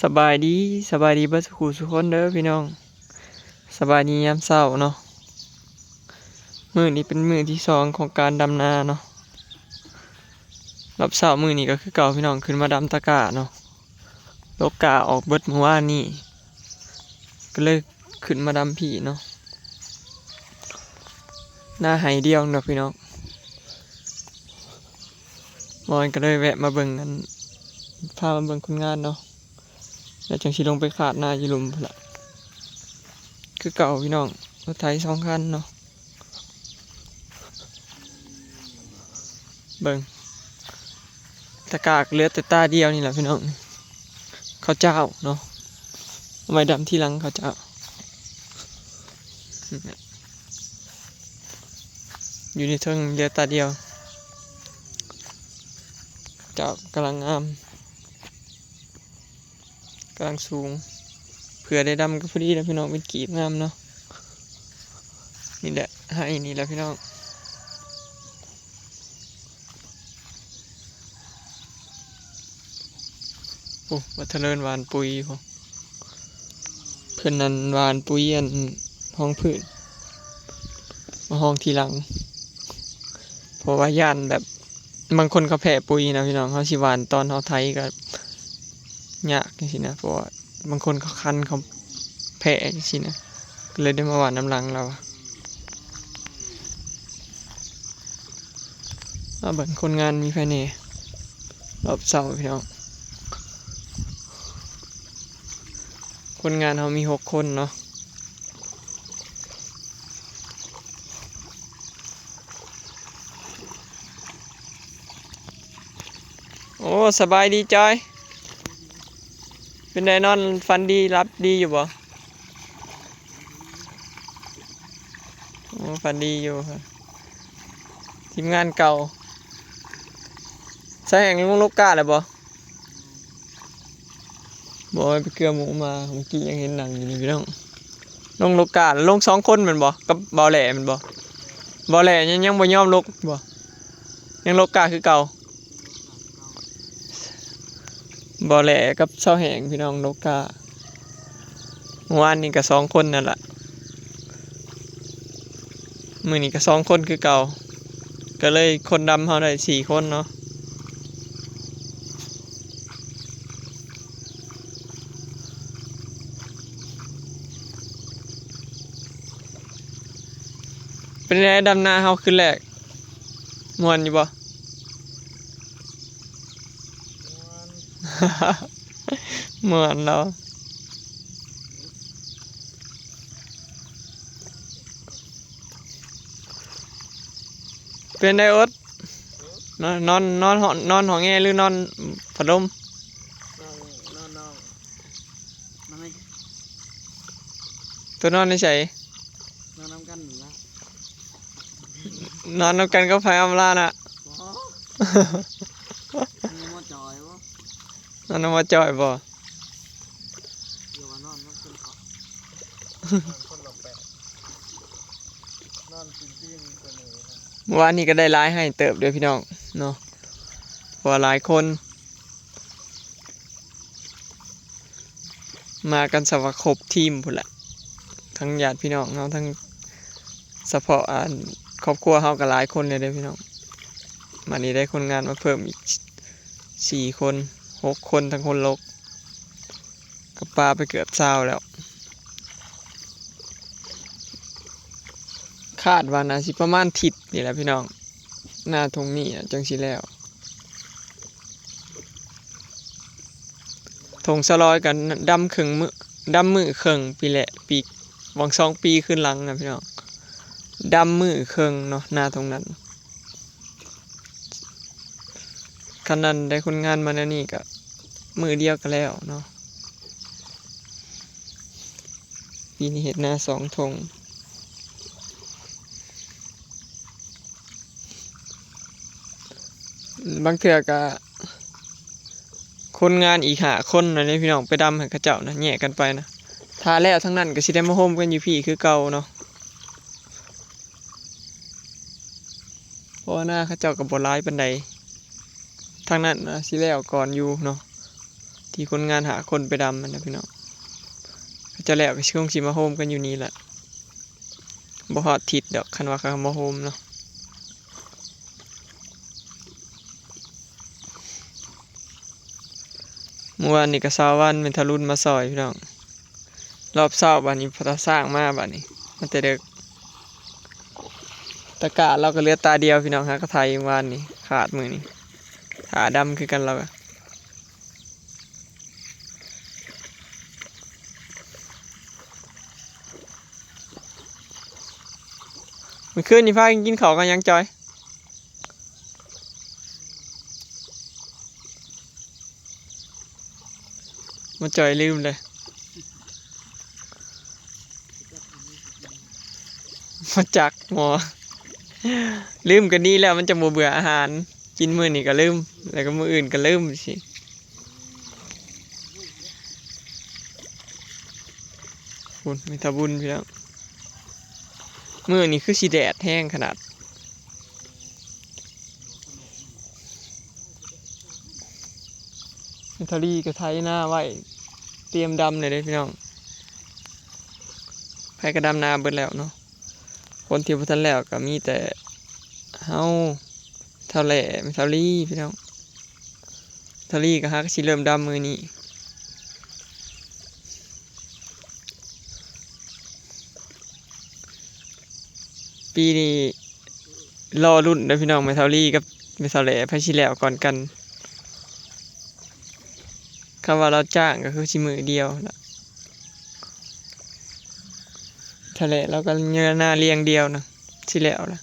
ສະບາຍດີ ສະບາຍດີເບິດສູ່ຄູ່ສູ່ຄົນເດີພີ່ນ້ອງ. ສະບາຍດີຍາມເຊົ້າເນາະ. ມື້ນີ້ເປັນມື້ທີສອງຂອງການດຳນາເນາະ. ຮອບເຊົ້າມື້ນີ້ກໍຄືເກົ່າພີ່ນ້ອງ, ຂຶ້ນມາດຳຕະກ້າເນາະ. ລົກກ້າອອກເບິດມື້ວານນີ້ ກໍເລີຍຂຶ້ນມາດຳພີ້ເນາະ. ນາໄຮ່ດຽວເນາະພີ່ນ້ອງ. ມອນກໍເລີຍແວະມາເບິ່ງ ອັນ ພາມາເບິ່ງຄົນງານເນາະ. ແລ້ວຈັ່ງຊິລົງໄປຄາດນາຢູ່ລຸ່ມພຸ້ນລະ. ຄືເກົ່າພີ່ນ້ອງ, ລົດໄຖສອງຄັນເນາະ. ເບິ່ງ ຕະກ້າກໍເຫຼືອແຕ່ຕາດຽວນີ້ແຫຼະພີ່ນ້ອງ. ເຂົ້າເຈົ້າເນາະ, ເອົາໄວ້ດຳທີຫຼັງເຂົ້າເຈົ້າ. ຢູ່ໃນເທິງເຫຼືອຕາດຽວ. ເຈົ້າກຳລັງງາມ ກຳລັງສູງ. ເຜື່ອໄດ້ດຳກໍພໍດີແລ້ວພີ່ນ້ອງ, ເປັນກີບງາມເນາະ. ນີ້ແຫຼະ ໄຮ່ນີ້ແຫຼະພີ່ນ້ອງ. ໂອ້ ວ່າທະເລີນຫວ່ານປຸ໋ຍພຸ້ນ. ເພິ່ນນັ້ນຫວ່ານປຸ໋ຍ ອັນ ຮອງພືດ ມາຮອງທີຫຼັງ ເພາະວ່າຢ້ານແບບ ບາງຄົນເຂົາແພ້ປຸ໋ຍນະພີ່ນ້ອງ, ເຮົາຊິຫວ່ານຕອນເຮົາໄຖກໍຍາກຈັ່ງຊີ້ນະ, ເພາະວ່າບາງຄົນເຂົາຄັນ ເຂົາແພ້ຈັ່ງຊີ້ນະ, ກໍເລີຍໄດ້ມາຫວ່ານນຳຫຼັງລາວ. ມາເບິ່ງຄົນງານມີໃຜແດ່ ຮອບເຊົ້າພີ່ນ້ອງ. ຄົນງານເຮົາມີຫົກຄົນເນາະ. ໂອ້ ສະບາຍດີຈອຍ, ເປັນໃດ ນອນຝັນດີ ຫຼັບດີຢູ່ບໍ່? ໂອ້ ຝັນດີຢູ່. ທີມງານເກົ່າ ສາແຫງລົງລົກກ້າແລ້ວບໍ່? ບໍ່ ໄປເກືອໝູມາ ເມື່ອກີ້ຍັງເຫັນນັ່ງຢູ່ນີ້ພີ່ນ້ອງ. ລົງລົກກ້າ ລົງສອງຄົນແມ່ນບໍ່? ກັບບ່າວແຫຼ້ແມ່ນບໍ່? ບ່າວແຫຼ້ຍັງ ຍັງບໍ່ຍອມລົກບໍ່? ຍັງລົກກ້າຄືເກົ່າ. ບ່າວແຫຼ້ກັບສາວແຫງພີ່ນ້ອງ ລົກກ້າ. ເມື່ອວານນີ້ກໍສອງຄົນນັ້ນລະ, ມື້ນີ້ກໍສອງຄົນຄືເກົ່າ, ກໍເລີຍຄົນດຳເຮົາໄດ້ສີ່ຄົນເນາະ. ເປັນໃດ ດຳນາເຮົາຄືນແລກ ມ່ວນຢູ່ບໍ່? ມ່ວນແລ້ວ. ເປັນໃດອົດ? ນອນ ນອນ ນອນຫ້ອງ ນອນຫ້ອງແອ ຫຼື ນອນພັດລົມ? ນອນ ນອນ ນອນ ນອນໃນ ໂຕນອນໃນໃສ? ນອນນຳກັນນີ້ລະ. ນອນນຳກັນກັບໃຜ ອຳລານະ? ບໍ່ ນອນນຳໝໍຈ່ອຍບໍ່? ນອນນຳໝໍຈ່ອຍບໍ່? ຢ່າວ່ານອນນຳຄົນເທາະ ນອນຄົນລະແປະ ນອນຕີນຕີນເສມອ. ມື້ວານນີ້ກໍໄດ້ຫຼາຍໄຮ່ເຕີບເດີພີ່ນ້ອງເນາະ, ເພາະວ່າຫຼາຍຄົນ ມາກັນສະວ່າຄົບທີມພຸ້ນແຫຼະ, ທັງຍາດພີ່ນ້ອງເຮົາ ທັງສະເພາະ ອັນ ຄອບຄົວເຮົາກໍຫຼາຍຄົນແລ້ວເດ້ພີ່ນ້ອງ. ບາດນີ້ໄດ້ຄົນງານມາເພີ່ມອີກສີ່ຄົນ ຫົກຄົນ ທັງຄົນລົກ ກໍປາໄປເກືອບຊາວແລ້ວ. ຄາດວ່າໜ້າຊິປະມານທິດນີ້ແຫຼະພີ່ນ້ອງ, ນາທົ່ງນີ້ນະຈັ່ງຊິແລ້ວ. ທົ່ງສະລອຍກັນດຳເຄິ່ງມື້ ດຳມື້ເຄິ່ງປີແຫຼະ ປີ ຫວ່າງສອງປີຄືນຫຼັງນະພີ່ນ້ອງ, ດຳມື້ເຄິ່ງເນາະ ນາທົ່ງນັ້ນ. ຄັນນັ້ນໄດ້ຄົນງານມາແນວນີ້ກະມື້ດຽວກະແລ້ວເນາະ. ປີນີ້ເຮັດນາສອງທົ່ງ. ບາງເທື່ອກະຄົນງານອີກຫ້າຄົນນັ້ນເດ້ພີ່ນ້ອງ ໄປດຳໃຫ້ເຂົາເຈົ້ານະ ແຍກກັນໄປນະ. ຖ້າແລ້ວທັງນັ້ນກະຊິໄດ້ມາໂຮມກັນຢູ່ພີ້ຄືເກົ່າເນາະ. ເພາະວ່ານາເຂົາເຈົ້າກໍບໍ່ຫຼາຍປານໃດ, ທາງນັ້ນນະຊິແລ້ວກ່ອນຢູ່ເນາະ. ທີ່ຄົນງານຫ້າຄົນໄປດຳຫັ້ນນະພີ່ນ້ອງ. ເຂົາເຈົ້າແລ້ວກໍຊິ ຄົງຊິມາໂຮມກັນຢູ່ນີ້ແຫຼະ. ບໍ່ຮອດທິດດອກ ຄັນວ່າເຂົາມາໂຮມເນາະ. ມື້ວານນີ້ກໍຊາວວັນ ແມ່ນທາລຸນມາຊ່ອຍພີ່ນ້ອງ. ຮອບເຊົ້າບາດນີ້ ພະຕາສ້າງມາບາດນີ້ ມາແຕ່ເດິກ. ຕາກ້າລາວກໍເຫຼືອຕາດຽວພີ່ນ້ອງ ຫາກໍໄຖວານນີ້ ຂາດມື້ນີ້ ຖ້າດຳຄືກັນລາວກະ. ມື້ຄືນນີ້ພາກັນກິນເຂົ້າກັບຫຍັງ ຈອຍ? ມາຈ່ອຍລືມເລີຍ ມາຈັກໝໍ ລືມກໍດີແລ້ວ ມັນຈະບໍ່ເບື່ອອາຫານ ກິນມື້ນີ້ກໍລືມ ແລ້ວກໍມື້ອື່ນກໍລືມຊີ້. ພຸ້ນ ແມ່ທາບຸນພີ່ນ້ອງ ມື້ນີ້ຄືຊິແດດແຮງຂະໜາດ. ແມ່ທາລີກໍໄຖນາໄວ້ ຕຽມດຳແລ້ວເດ້ພີ່ນ້ອງ ໃຜກໍດຳນາເບິດແລ້ວເນາະ. ຄົນທີ່ບໍ່ທັນແລ້ວກໍມີແຕ່ເຮົາ ເຖົ້າແຫຼ້ ແມ່ເຖົ້າລີພີ່ນ້ອງ. ເຖົ້າລີກໍຫາກໍຊິເລີ່ມດຳມື້ນີ້. ປີນີ້ລໍລຸ້ນເດີພີ່ນ້ອງ ແມ່ເຖົ້າລີກັບແມ່ເຖົ້າແຫຼ້ ໃຜຊິແລ້ວກ່ອນກັນ. ຄຳວ່າລາວຈ້າງກໍຄືຊິມື້ດຽວນະ ເຖົ້າແຫຼ້ລາວກໍເຍືອນາລຽງດຽວນະ ຊິແລ້ວລະ.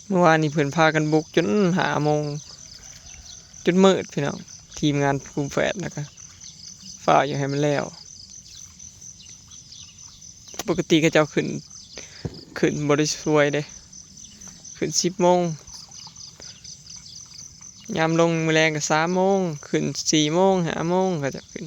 ເມື່ອວານນີ້ເພິ່ນພາກັນບຸກຈົນຫ້າໂມງ ຈົນມືດພີ່ນ້ອງ ທີມງານກຸ່ມແຝດນະ ກໍຟ້າວຢາກໃຫ້ມັນແລ້ວ. ປົກກະຕິເຂົາເຈົ້າຂຶ້ນ ຂຶ້ນບໍ່ໄດ້ສວຍເດ້ ຂຶ້ນສິບໂມງ ຍາມລົງມື້ແລງກໍສາມໂມງ ຂຶ້ນສີ່ໂມງ ຫ້າໂມງ ເຂົາເຈົ້າຂຶ້ນ.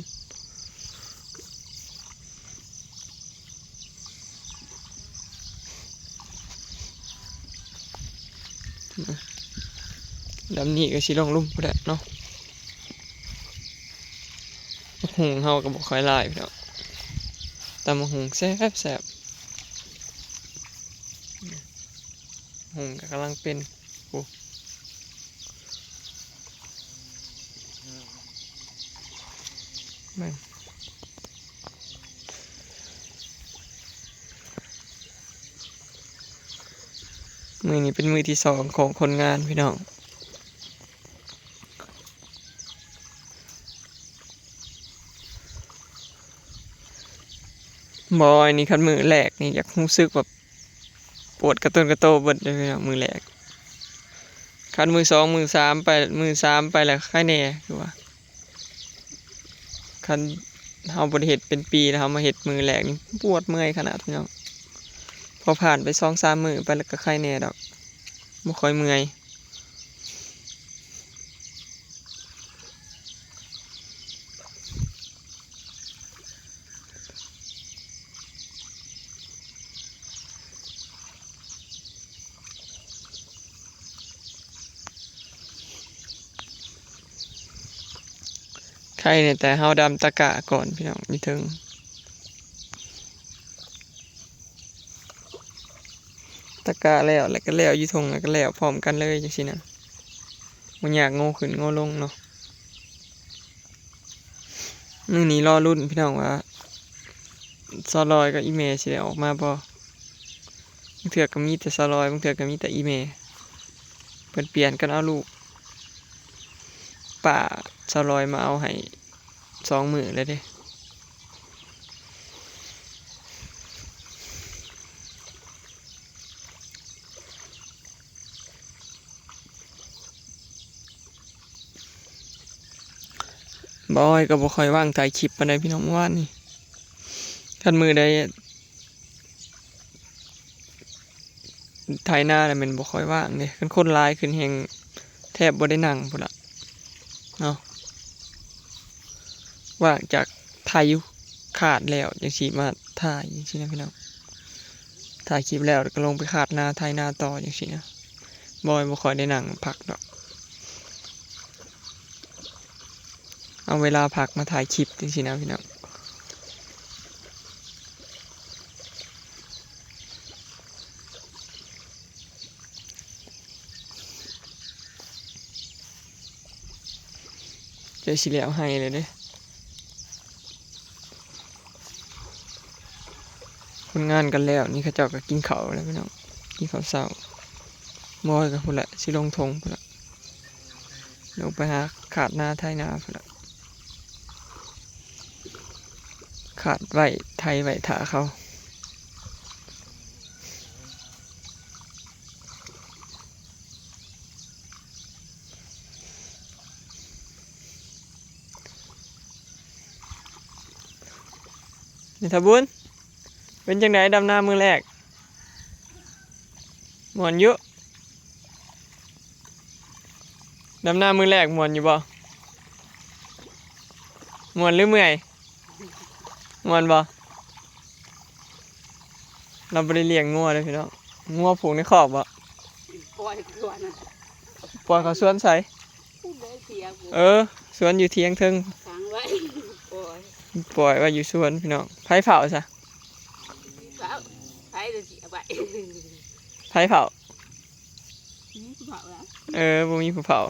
ດຳນີ້ກໍຊິລົງລຸ່ມພຸ້ນແຫຼະເນາະ. ໝາກຫຸ່ງເຮົາກໍບໍ່ຄ່ອຍຫຼາຍພີ່ນ້ອງ ຕຳໝາກຫຸ່ງແຊບໆ. ໝາກຫຸ່ງກໍກຳລັງເປັນ ໂອ້ ເບິ່ງ. ມື້ນີ້ເປັນມື້ທີສອງຂອງຄົນງານພີ່ນ້ອງ. ບໍ່ ອັນນີ້ຄັນມື້ແລກນີ້ຢາກຮູ້ສຶກແບບ ປວດກະຕົ້ນກະໂຕເບິດເລີຍພີ່ນ້ອງ ມື້ແລກ. ຄັນມື້ສອງ ມື້ສາມໄປ ມື້ສາມໄປແລ້ວໄຄແດ່ຄືວ່າ. ຄັນເຮົາບໍ່ໄດ້ເຮັດເປັນປີແລ້ວ ເຮົາມາເຮັດມື້ແລກນີ້ປວດເມື່ອຍຂະໜາດພີ່ນ້ອງ. ພໍຜ່ານໄປສອງສາມມື້ໄປແລ້ວກໍໄຄແດ່ດອກ ບໍ່ຄ່ອຍເມື່ອຍ. ໄຄແດ່ແຕ່ເຮົາດຳຕະກະກ່ອນພີ່ນ້ອງ ຢູ່ເທິງ. ຕະກະແລ້ວ ແລ້ວກໍແລ້ວ ຢູ່ທົ່ງ ແລ້ວກໍແລ້ວພ້ອມກັນເລີຍ ຈັ່ງຊີ້ນະ. ບໍ່ຍາກ ໂງ່ຂຶ້ນໂງ່ລົງເນາະ. ມື້ນີ້ລໍລຸ້ນພີ່ນ້ອງວ່າ ສາວລອຍກັບອີ່ແມ່ຊິໄດ້ອອກມາບໍ່. ບາງເທື່ອກໍມີແຕ່ສາວລອຍ ບາງເທື່ອກໍມີແຕ່ອີ່ແມ່ ເພິ່ນປ່ຽນກັນເອົາລູກ. ປ້າສາວລອຍມາເອົາໃຫ້ສອງມື້ແລ້ວເດ້. ບ່າວອ້ອຍກໍບໍ່ຄ່ອຍວ່າງຖ່າຍຄລິບປານໃດພີ່ນ້ອງ ເມື່ອວານນີ້. ຄັນມື້ໃດ ໄຖນາແລ້ວແມ່ນບໍ່ຄ່ອຍວ່າງເດ້. ຄັນຄົນຫຼາຍຂຶ້ນແຮ່ງແທບບໍ່ໄດ້ນັ່ງພຸ້ນລະເນາະ. ວ່າງຈາກຖ່າຍຢູ່ ຄາດແລ້ວຈັ່ງຊິມາຖ່າຍຈັ່ງຊີ້ນະພີ່ນ້ອງ. ຖ່າຍຄລິບແລ້ວກໍລົງໄປຄາດນາ ໄຖນາຕໍ່ຈັ່ງຊີ້ນະ. ບໍ່ ບໍ່ຄ່ອຍໄດ້ນັ່ງພັກດອກ. ເອົາເວລາພັກມາຖ່າຍຄລິບຈັ່ງຊີ້ນະພີ່ນ້ອງ. ໃກ້ຊິແລ້ວໄຮ່ແລ້ວເດ້. ຄົນງານກໍແລ້ວ ນີ້ເຂົາເຈົ້າກໍກິນເຂົ້າແລ້ວພີ່ນ້ອງ ກິນເຂົ້າເຊົ້າ. ໝໍຍກໍພຸ້ນແຫຼະ ຊິລົງທົ່ງພຸ້ນລະ ລົງໄປຫາຄາດນາໄຖນາພຸ້ນລະ ຄາດໄວ້ໄຖໄວ້ຖ້າເຂົາ. ແມ່ເຖົ້າບຸນ ເປັນຈັ່ງໃດດຳນາມື້ແລກ? ມ່ວນຢູ່? ດຳນາມື້ແລກມ່ວນຢູ່ບໍ່? ມ່ວນຫຼືເມື່ອຍ? ມ່ວນບໍ່? ລາວບໍ່ໄດ້ລ້ຽງງົວເດ້ພີ່ນ້ອງ. ງົວຜູກໃນຄອກບໍ່? ປ່ອຍເຂົາສວນນະ ປ່ອຍເຂົາສວນໃສ? ພຸ້ນເດີຖຽງ ເອີ ສວນຢູ່ຖຽງເທິງ ຂັງໄວ້ ປ່ອຍ ປ່ອຍໄວ້ຢູ່ສວນພີ່ນ້ອງ. ໃຜເຝົ້າຊະ? ເຝົ້າ ໃຜລະຊິເອົາໄວ້? ໃຜເຝົ້າ? ມີຜູ້ເຝົ້າລະ ເອີ ບໍ່ມີຜູ້ເຝົ້າ.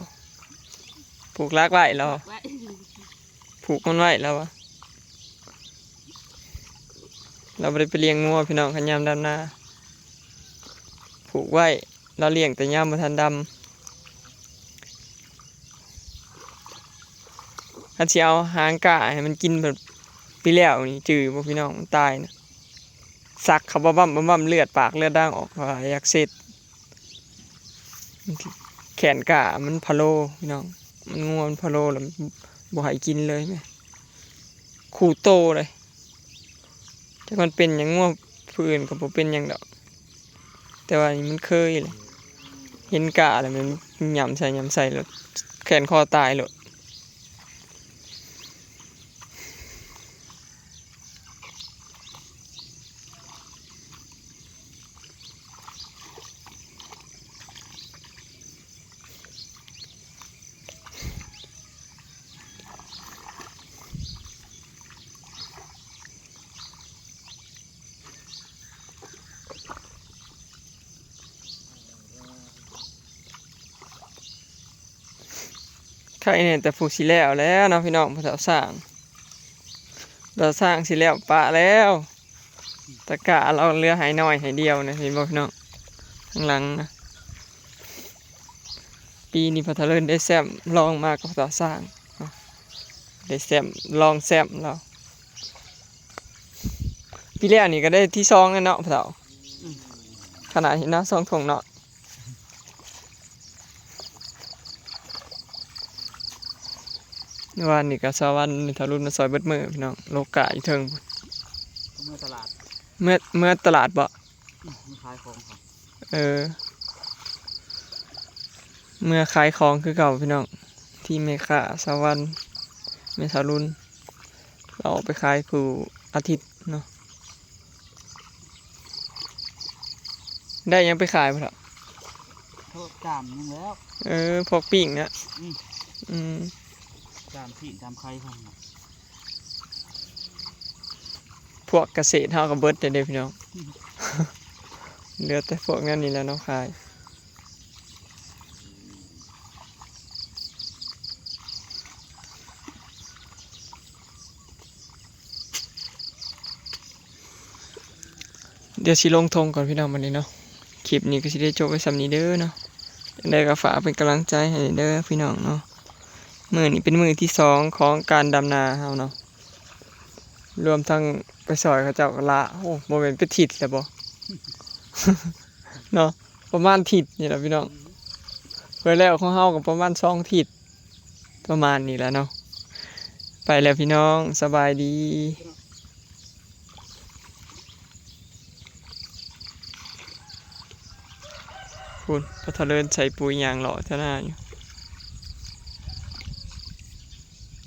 ຜູກຫຼັກໄວ້ລາວ ໄວ້ ຜູກມັນໄວ້ລາວວ່າ ລາວບໍ່ໄດ້ໄປລ້ຽງງົວພີ່ນ້ອງ. ຄັນຍາມດຳນາຜູກໄວ້ ລາວລ້ຽງແຕ່ຍາມບໍ່ທັນດຳ. ຄັນຊິເອົາຫາງກ້າໃຫ້ມັນກິນແບບປີແລ້ວນີ້ ຈື່ບໍ່ພີ່ນ້ອງ? ມັນຕາຍນະ ສັກເຂົ້າບຳໆ ບຳໆ ເລືອດປາກເລືອດດັ່ງອອກ ເພາະວ່າຢາກເຊັດ. ແຂນກ້າມັນພະໂລພີ່ນ້ອງ ມັນ ງົວມັນພະໂລແລ້ວບໍ່ໃຫ້ກິນເລີຍແມະ ຄູ່ໂຕເລີຍ. ຈັກມັນເປັນຫຍັງ ງົວຜູ້ອື່ນກໍບໍ່ເປັນຫຍັງດອກ ແຕ່ວ່ານີ້ມັນເຄີຍເລີຍ ເຫັນກ້າແລ້ວມັນຫຍ້ຳໃສ່ຫຍ້ຳໃສ່ໂລດ ແຂນຄໍຕາຍໂລດ. ໄຄແນ່ແຕ່ຜູ້ຊິແລ້ວແລ້ວເນາະພີ່ນ້ອງ ພໍ່ເຖົ້າຊ້າງ ພໍ່ເຖົ້າຊ້າງຊິແລ້ວປະແລ້ວ. ຕະກ້າລາວເຫຼືອໃຫ້ນ້ອຍໃຫ້ດຽວນະ ເຫັນບໍ່ພີ່ນ້ອງ ຂ້າງຫຼັງນະ. ປີນີ້ພໍ່ເຖົ້າເລີນໄດ້ແຊ້ມລອງມາກັບພໍ່ເຖົ້າຊ້າງເນາະ ໄດ້ແຊ້ມ ລອງແຊ້ມລາວ. ປີແລ້ວນີ້ກໍໄດ້ທີສອງແລ້ວເນາະພໍ່ເຖົ້າ ອືມ ຂະໜາດເຫັນນະ ສອງທົ່ງເນາະ. ວານນີ້ກໍສາວວັນ ແມ່ເຖົ້າລຸນມາຊ່ອຍເບິດມື້ພີ່ນ້ອງ ໂລກາຢູ່ເທິງພຸ້ນ. ເມືອຕະຫຼາດ ເມືອ ເມືອຕະຫຼາດບໍ? ອືມ ມາຂາຍຂອງ ເອີ ເມືອຂາຍຂອງຄືເກົ່າພີ່ນ້ອງ ທີ່ແມ່ຄ້າສາວວັນ ແມ່ເຖົ້າລຸນ ລາວອອກໄປຂາຍຜູ້ອາທິດເນາະ. ໄດ້ຫຍັງໄປຂາຍບໍ່ເຖົ້າ? ພວກຈາມຍັງແລ້ວ ເອີ ພວກປີ້ງນະ ອືມ ອືມ ຈາມປີ້ງຈາມໄຂ່ຂອງ ພວກກະເສດເຮົາກໍເບິດແລ້ວເດ້ພີ່ນ້ອງ ເຫຼືອແຕ່ພວກນັ້ນນີ້ແຫຼະເນາະຂາຍ. ດຽວຊິລົງທົ່ງກ່ອນພີ່ນ້ອງ ບັດນີ້ເນາະ ຄລິບນີ້ກໍຊິໄດ້ຈົບໄວ້ສ່ຳນີ້ເດີເນາະ. ຈັ່ງໃດກໍຝາກເປັນກຳລັງໃຈໃຫ້ເດີພີ່ນ້ອງເນາະ. ມື້ນີ້ເປັນມື້ທີສອງຂອງການດຳນາເຮົາເນາະ ລວມທັງໄປຊ່ອຍເຂົາເຈົ້າກໍລະ ໂອ້ ບໍ່ແມ່ນເປັນທິດແລ້ວບໍ ເນາະ ປະມານທິດນີ້ແຫຼະພີ່ນ້ອງ. ເພື່ອແລ້ວຂອງເຮົາກໍປະມານສອງທິດ ປະມານນີ້ແຫຼະເນາະ. ໄປແລ້ວພີ່ນ້ອງ ສະບາຍດີ. ພຸ້ນ ພໍ່ເຖົ້າເລີນໃສ່ປຸ໋ຍ ຍ່າງເລາະແຖວໜ້າຢູ່.